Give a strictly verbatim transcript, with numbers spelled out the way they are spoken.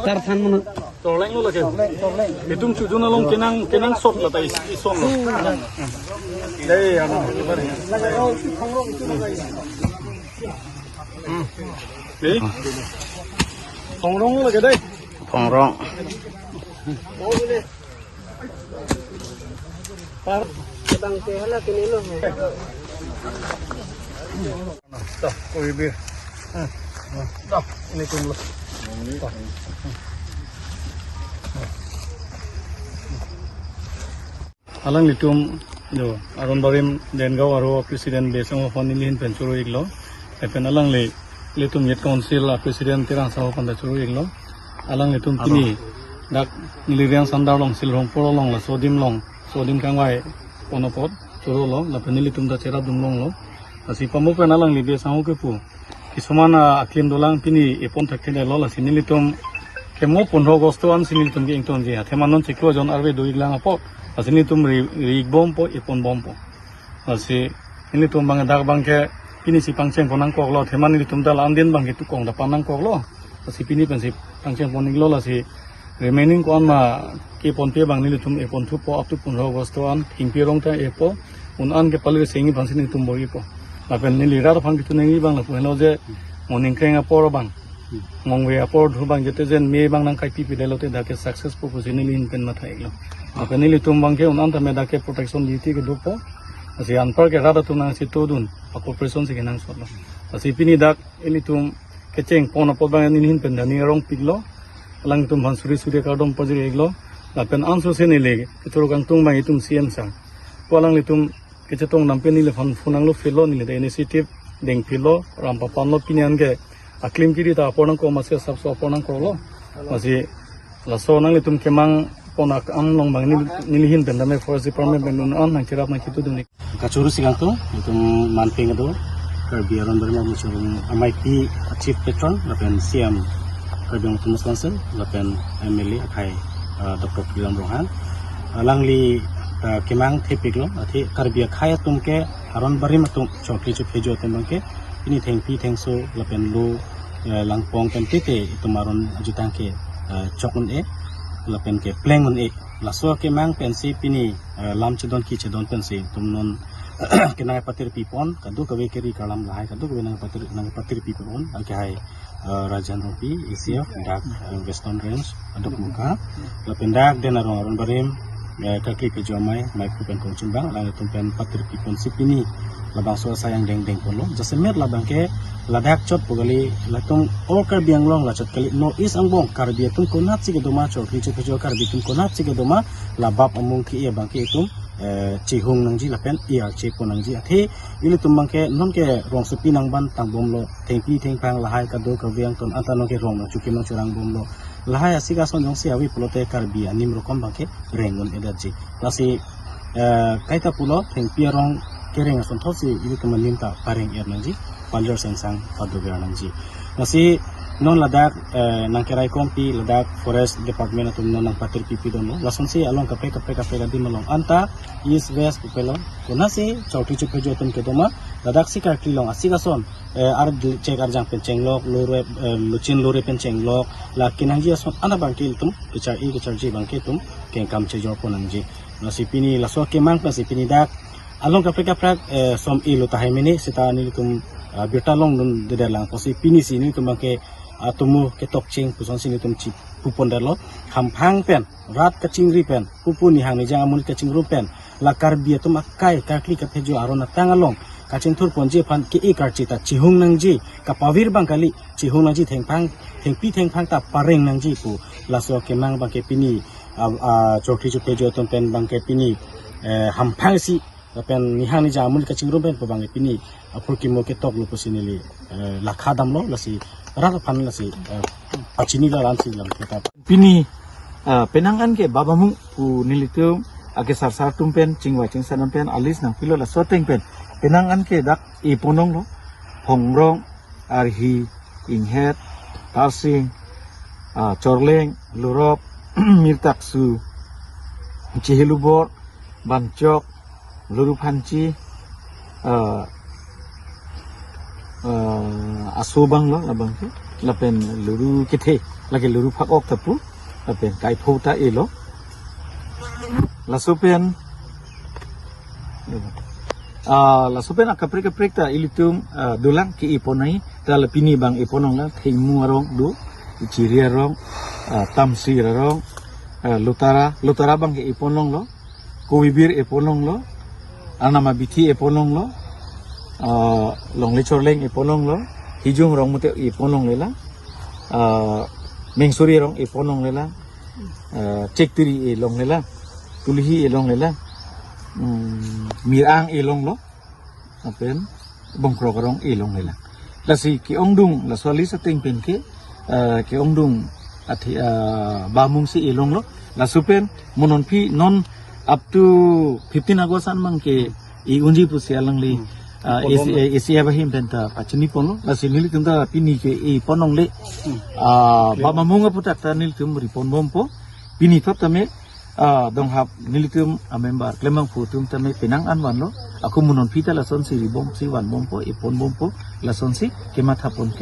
Tarsan mano. Torleng lo lake. Itum chujun along kenang, kenang sot la ta is-, ison lo. Dei, ano, ibar. Hmm. Dei. Phongrong lo lake dei. Phongrong. Par, bang ke hala kini lo. Dah, koi bir. Dah, ilitum lo. Dah. Alanglitum, jo, Aron Barim Dengaon aro President Bey Sangho aphan nelihin pen choro-iklo. Lapen alangli, ilitum Youth Council a President Terang Sangho aphan ta choro-iklo. Alanglitum pini dak neli Riang Sandar along, Silrongpur along, laso adim along, laso adim kangvai pon apot chorolo, lapen nelitum ta cherapdun longlo. Lasi pamo pen alangli Bey Sangho kepu, kisuman a-claim dolang, pini epon thekthedetlo, lasi nelitum kemo pondro August ansi nelitum ke-ingtonji, athema non chiklo jon arve do-iklang apot, lasi nelitum ri-, ri-ikbompo, eponbompo. Lasi nelitum bang dak bang ke pini si pangcheng pon nangkoklo, athema nelitum ta la-an din bang ke tukong ta pan nangkoklo. Lasi pini pensi pangcheng pon-iklo, lasi remaining ko-an ma keponpe abang nelitum eponthupo, up to pondro August an, Thengpi arong ta epo, un-an ke pali sengji aphansi nelitum bor-ipo. Lapen neli rat aphan kitu nangji abang lapu henlo je, moning kreng apor abang, mongve apor thu abang jete jen me abang nangkaipipedetlo te dak ke successful pusi nelihin pen matha-iklo. Lapen nelitum bang ke un-an tame dak ke protection duty ke dopo. Lasi anpar ke rat atum nangchetongdun, a-cooperation si kenangsotlo. Lasi pini dak ilitum kecheng pon apot bang nelihin pen dani arong piklo. Alangtum aphan suri suri kardom pajir-iklo. Lapen anso si neli kechoro kangtung bang itum C M sir, ko alanglitum kechetong nampen neliphan phone nanglo philo, neli ta initiative dengphilo, ram papanlo, pini an ke a-claim kiri ta apor nangkok, masi asapso apor nangkoklo. Masi laso nanglitum kemang pon akam along bang neli, nelihin pen tame Forest Department pen un-an nangcherap nangkitudun-ik. Kachoro si kangtung, itum manpeng kedo, Karbi Aron Barim Amei Chorleng Ameipi a-Chief Patron, lapen C M Karbi Anglong Autonomous Council, lapen M L A akhai, ah, Doctor Tuliram Ronghang. Alangli, ah, kemang thepiklo, athe Karbi akhai atum ke, Aron Barim atum, chokri chophejo atum bang ke, pini thengpi thengso, lapen lo, eh, langpong pen tete, itum aron ajutang ke, eh, chok un-e, lapen ke pleng un-e. Laso kemang pensi pini, eh, lam chedon ki chedon pensi itum non kenangpatirpi pon, kadokave keri kalam lahai, kadokave nangpatir, nangpatirpi pon, akhai, eh, Rajan Rongpi, A C F, dak, eh, Western Range, adok muka, lapen dak den arong Aron Barim, eh, Karkli Kejomai, Maiphu pen kongchimbang, alangtum pen patirpi ponsi pini, labangso asai angdeng dengponlo, jasemet labang ke, ladak chot pu kali, latum all Karbi Anglong la chot kali, North East angbong, Karbi atum konatsi kedo ma, chokri chophejo Karbi atum konatsi kedo ma, labap amung ke-e abang ke itum, eh, chihung nangji lapen E R chepon nangji. Athe ilitum bang ke non ke rongsopi nangban tangbomlo, thengpi thengphang lahai kadokave angton anta non ke rong nangchukim nangchurangbomlo. Lahai asik ason jongsi ave pulote Karbi anim rokom bang ke reng un-edetji. Lasi, eh, kaita pulo thengpi arong kereng asonthotsi ilitum anim ta pareng-et nangji, palir sengsang padover nangji. Lasi non ladak, eh, nangkeraikompi ladak Forest Department atum non nangpatirpi pidunlo. Lasonsi along kaprek kaprek kaprek adim along anta East West pupelo. Konatsi chokri chophejo atum kedo ma, ladaksi Karkli along asik ason, eh, ar chek arjang pen chenglok, lore, eh, luchin lore pen chenglok, la kenangji ason an abang ke itum kechar-i kecharji abang ke itum kengkam chejorpon nangji. Lasi pini laso kemang pensi pini dak along kaprek kaprek, eh, som-elo tahai mene seta nelitum, ah, birta longdundelang pusi pinisi nelitum bang ke atomo ketokcheng pusonsi nelitum chipupondetlo. Hamphang pen, rat kachingri pen, pupu nihang nijang amonit kachingrum pen, la Karbi atum akai Karkli kaphejo aron atang along kachingthurponji aphan ke-e karchi ta chihung nangji, kapavir bang kali, chihung nangji, thengphang, thengpi thengphang ta pareng nangji pu laso kemang bang ke pini, ah, ah, chokri chophejo atum pen bang ke pini, eh, hamphang isi lapen nihang nijang amonit kachingrum pen pu bang ke pini aphurkimo ketoklo pusi neli, eh, lakha damlo, lasi rat aphan lasi, eh, pachini la ran si lam kita. Pini, eh, penang an ke bap amung pu nelitum akesarsar atum pen, chingvai chingsar atum pen, a-list nangpilo, laso ateng pen penang an ke dak epon longlo, Phongrong, Arhi, Inghet, Tarsing, ah, Chorleng, Lurop, Mirtaksu, Chihilubor, Banchok, Luruphanchi, ah, ah, Aso abang lo labang ke, lapen luru kethe, lake luru phak-ok ta pu, lapen kaipho ta e lo. Laso pen, ah, laso pen akaprek kaprek ta ilitum, ah, dolang ke-e ponnai, ta la pini abang e pon longlang, Thengmu arong do, Ichiri arong, ah, Tamsir arong, ah, Lotara, Lotara abang ke-e pon longlo, Kobibir e pon longlo, Arnam Abithi e pon longlo, ah, Longle Chorleng e pon longlo, Hijung Rongmute e pon longlelang, ah, Mengsuri arong e pon longlelang, ah, Chektiri e longlelang, Tulihi e longlelang, hmm, Mirang e longlo, lapen Bongkrok arong e longlelang. Lasi ke-ongdung, laso alis ateng pen ke, ah, ke-ongdung athe, ah, bamung si e longlo. Laso pen mo non aphi non up to fifteen August an abang ke e-unji pusi alangli, hmm, ah, isi, eh, isi abahim pen ta pachini ponlo. Lasi nelitum ta pini ke e pon longle. Hmm. Ah, bamung aputhak ta nelitum ri pon bompo. Pini thot tame, ah, donghap nelitum amember klembangphu atum tame penang an vanlo. Ako mo non aphi ta lasonsi ri bom si van bompo, e pon bompo, lasonsi kematha pon ke.